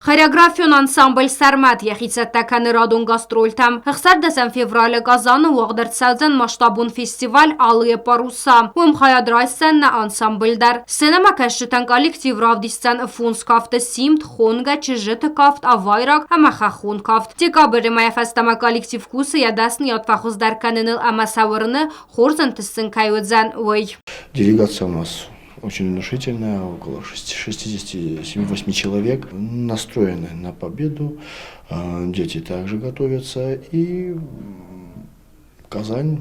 Хореографион ансамбль «Сӕрмӕт» йӕхи цӕттӕ кӕны радон гастрольтӕм. 16 февралы Казаны уагъд ӕрцӕудзӕн масштабон фестиваль «Алые паруса». Уым хайад райсдзӕн нӕ ансамбль дӕр. Сценӕмӕкӕсджытӕн коллектив равдисдзӕн фондз кафты симд, хонгӕ, чызджыты кафт, авайраг ӕмӕ хӕххон кафт. Декабры мӕйӕ фӕстӕмӕ коллектив кусы йӕ дӕсныйад фӕхуыздӕр кӕныныл ӕмӕ сӕ уырны, хорз ӕнтыст сын кӕй уыдзӕн, уый. Делегация у нас очень внушительная, около 67-8 человек, настроены на победу. Дети также готовятся. И Казань,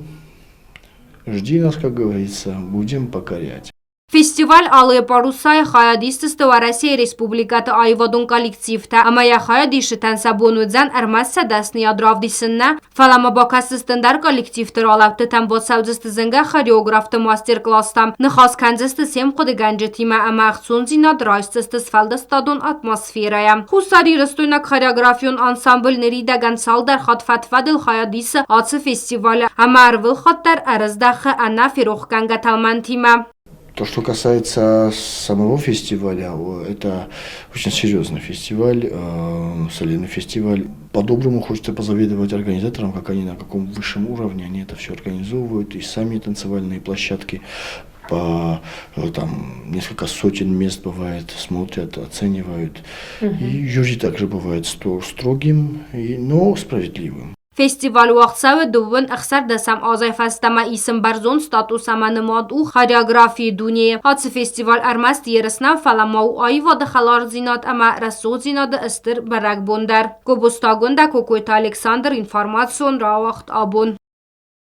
жди нас, как говорится, будем покорять. Фестиваль Алые паруса-йы хайад исдзысты Уӕрӕсейы республикӕты аивадон коллективтӕ ӕмӕ йӕ хайадисджытӕн сӕ бон уыдзӕн ӕрмӕст сӕ дӕсныйад равдисын нӕ, фӕлӕ ма бакӕсдзысты ӕндӕр коллективты ралӕудтытӕм, бацӕудзысты зынгӕ хореографты мастер-класстӕм, ныхас кӕндзысты се мхъуыдыгӕнджытимӕ ӕмӕ ӕхцондзинад райсдзысты сфӕлдыстадон атмосферӕйӕ. Хуссарирыстойнаг хореографион ансамбль ныридӕгӕн цалдӕр хатт фӕд-фӕдыл хайад исы ацы фестивалы ӕмӕ ӕрвылхатт дӕр ӕрыздӕхы ӕнӕферохгӕнгӕ тӕлмӕнтимӕ. То, что касается самого фестиваля, это очень серьезный фестиваль, солидный фестиваль. По-доброму хочется позавидовать организаторам, как они на каком высшем уровне они это все организовывают, и сами танцевальные площадки по там, несколько сотен мест бывает, смотрят, оценивают. И жюри также бывает строгим, но справедливым. Фестиваль уагъд цӕуы дыууын ӕхсӕрдӕсӕм азӕй фӕстӕмӕ исын бӕрзонд статус ӕмӕ нымад у хореографийы дунейы. Ацы фестиваль ӕрмӕст ерыс нӕу, фӕлӕ ма у аивады хӕлардзинад ӕмӕ рӕсугъддзинады стыр бӕрӕгбон дӕр. Гобозты Агуындӕ, Кокойты Александр, информацион рауагъд абон.